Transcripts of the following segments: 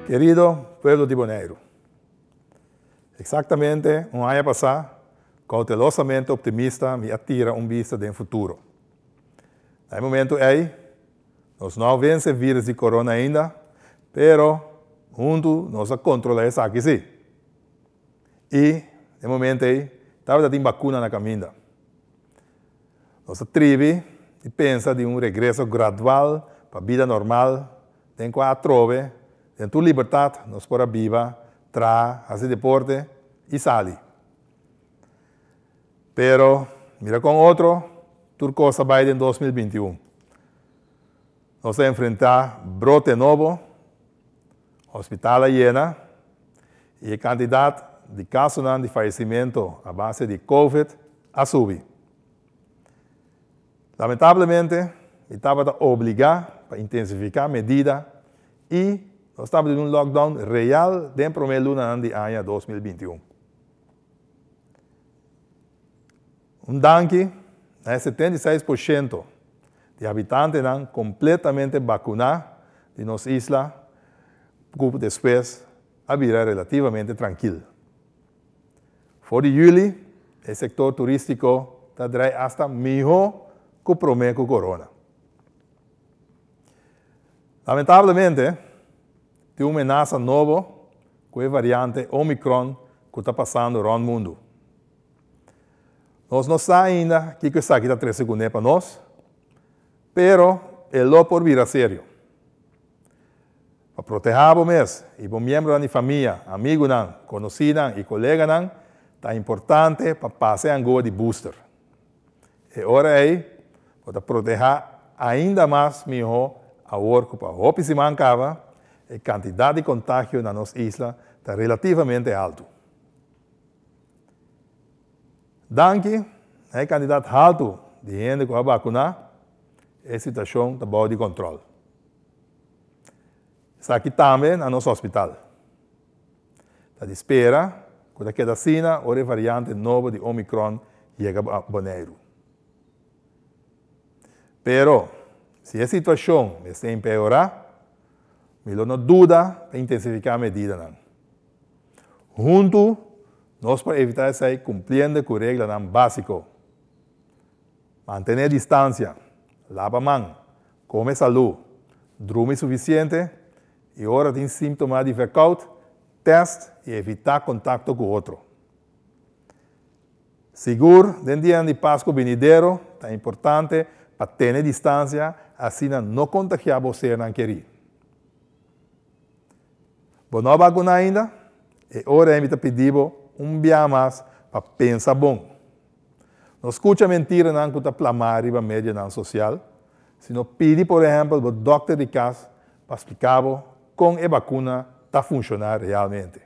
Kerido pueblo di Boneiru, Eksaktamente un aña pasá, koutelosamente optimista mi a tira un bista den futuro. Na e momentu ei, nos no a vense vírus di korona ainda, pero huntu nos a kontrolá esaki sí. I den momento ei tabata tin bakuna na kaminda. Nos a tribi di pensa di un regreso gradual pa bida normal den kua atrobe den tur libertat nos por a biba, traha, hasi deporte i sali. Pero mira kon otro tur kos a bai den 2021. Nos a enfrentá brote nobo, hospital a yena i e kantidat di kasonan di fayesimentu a base di Covid a subi. Lamentablemente mi tabata obligá pa intensifiká medida i nos tabata den un lockdown real den promé lunanan di aña 2021. Un danki na e 76% di habitantenan kompletamente bakuná di nos isla ku despues a bira relativamente trankil. For di yüli e sektor turístiko ta drai asta mihó ku promé ku korona. Lamentablemente tin un menasa nobo ku e variante Omicron ku ta pasando rònt mundu. Nos no sa ainda kiko esaki ta trese kuné pa nos, pero e lo por bira serio. Pa protehá bo mes i bo miembronan di famia, amigunan, konosínan i koleganan, ta importante pa pasa e angua di booster. E ora ei bo ta protehá ainda mas mihó awor ku pa hopi siman kaba e kantidat di kontagio na nos isla ta relativamente haltu. Danki na e kantidat haltu di hende ku a bakuná, e situashon ta bou di kòntròl. Esaki tambe na nos hospital. Ta di spera ku ta keda asina ora e variante nobo di Omicron yega Boneiru. Pero, si e situashon mester empeorá, mi lo no duda pa intensifiká medidanan. Huntu, nos por evitá esei kumpliendo ku reglanan básiko. Mantené distansia, laba man, kome salú, drumi sufisiente i ora tin símptoma di vèrkout, tèst i evitá kontakto ku otro. Sigur den dianan di Pasku binidero ta importante pa tene distansia asina no kontagiá bo sernan kerí. Bo no a bakuná ainda? E ora ei mi ta pidi bo un bia mas pa pensa bon. No skucha mentiranan ku ta plamá riba medionan sosial, sino pidi por ehèmpel bo dòkter di kas pa splika bo kon e bakuna ta funshoná realmente.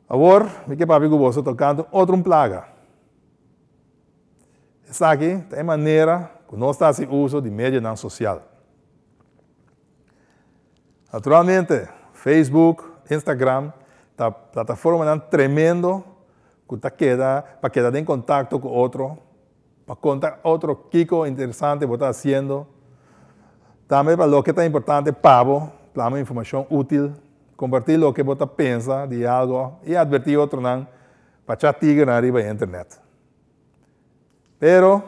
Awor mi ke papia ku boso tokante un otro un plaga. Esaki ta e manera ku nos ta hasi uso di medionan sosial. Naturalmente, Facebook, Instagram ta plataformanan tremendo ku ta keda pa keda den kontakto ku otro, pa konta otro kiko interesante bo ta hasiendo, tambe pa loke ta importante pa bo, plama informashon útil, kompartí loke bo ta pensa di algo i atvertí otronan pa cha tigernan riba internet. Pero,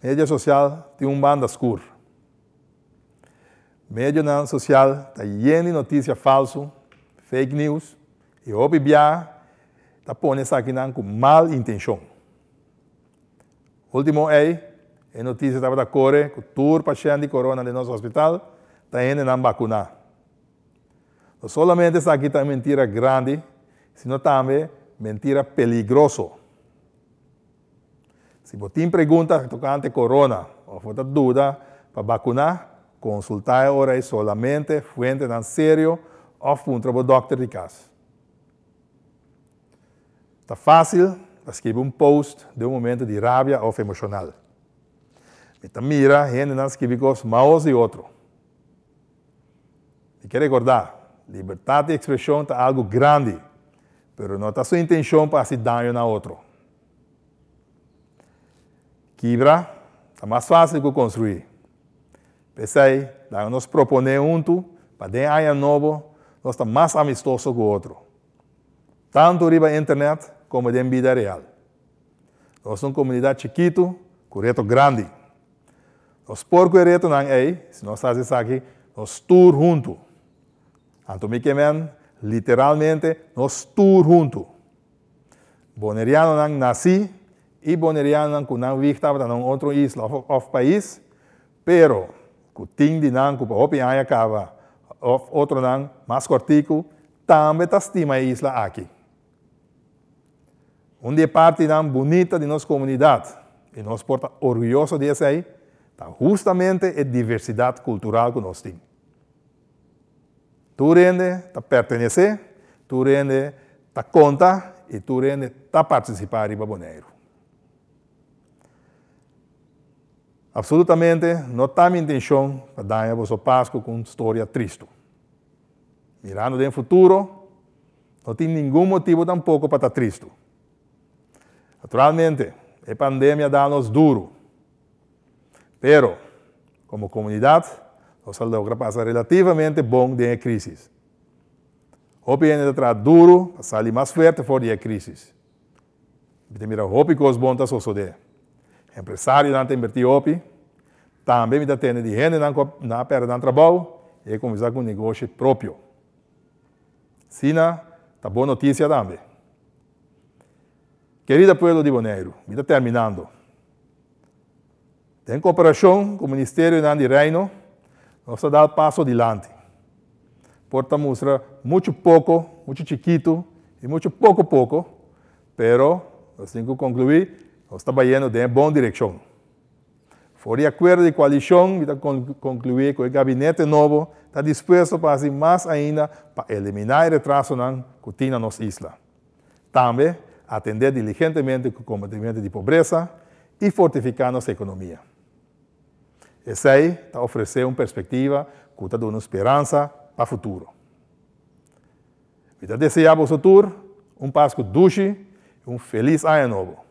medio sosial tin un banda skur. Medionan sosial ta yen di notisia falsu, fake news, i hopi biaha ta pone esakinan ku mal intenshon. Ultimo ei, e notisia tabata kore ku tur pashènt di korona den nos hospital ta hendenan bakuná. No solamente esaki ta un mentira grandi, sino tambe mentira peligroso. Si bo tin pregunta tokante corona òf bo ta duda pa bakuná, konsultá e ora ei solamente fuentenan serio òf puntra bo dòkter di kas. Ta fásil pa skibi un post den un momento di rabia òf emoshonal. Mi ta mira hendenan skibi kos maos di otro. Mi ke rekordá, libertat di ekspreshon ta algu grandi, pero no ta su intenshon pa hasi daño na otro. Kibra ta mas fásil ku konstruí. P'esei, laga nos proponé huntu pa den aña nobo nos ta mas amistoso ku otro, tantu riba internet komo den bida real. Nos ta un komunidat chikitu ku reto grandi. Nos por ku e retonan ei si nos hasi esaki nos tur huntu. Anto mi ke men literalmente nos tur huntu. Bonerianonan nasí i bonerianonan ku nan wig tabata na un otro isla òf pais, pero ku tin di nan ku pa hopi aña kaba òf otronan mas kòrtiku tambe ta stima e isla aki. Un di e partinan bunita di nos komunidat, i nos por ta orguyoso di esei, ta hustamente e diversidat kultural ku nos tin. Tur hende ta pertenesé, tur hende ta konta i tur hende ta partisipá riba Boneiru. Apsolutamente no ta mi intenshon pa daña boso Pasku ku un storia tristu. Mirando den futuro, no tin ningun motibu tampoko pa ta tristu. Naturalmente, e pandemia a dal nos duru. Pero, komo komunidat, nos a logra pasa relativamente bon den e krísis. Hopi hende ta traha duru pa sali mas fuerte for di e krísis. Mi ta mira hopi kos bon ta sosodé. Empresarionan ta inbertí hopi. Tambe mi ta tende di hendenan ku a pèrdè nan trabou i a kuminsá ku un negoshi propio. Asina ta bon notisia tambe. Kerida pueblo di Boneiru, mi ta terminando. Den koperashon ku ministerionan di Reino, nos ta dal paso dilanti. Por ta mustra muchu poko, muchu chikitu i muchu poko poko, pero nos tin ku konkluí nos ta bayendo den e bon direkshon. For di akuerdo di koalishon mi ta konkluí ku e gabinete nobo ta dispuesto pa hasi mas ainda pa eliminá e retrasonan ku tin na nos isla. Tambe, atendé diligentemente ku kombatimentu di pobresa i fortifiká nos ekonomia. Esei ta ofresé un perspektiva ku ta duna un speransa pa futuro. Mi ta deseá boso tur un Pasku dushi i un felis aña nobo.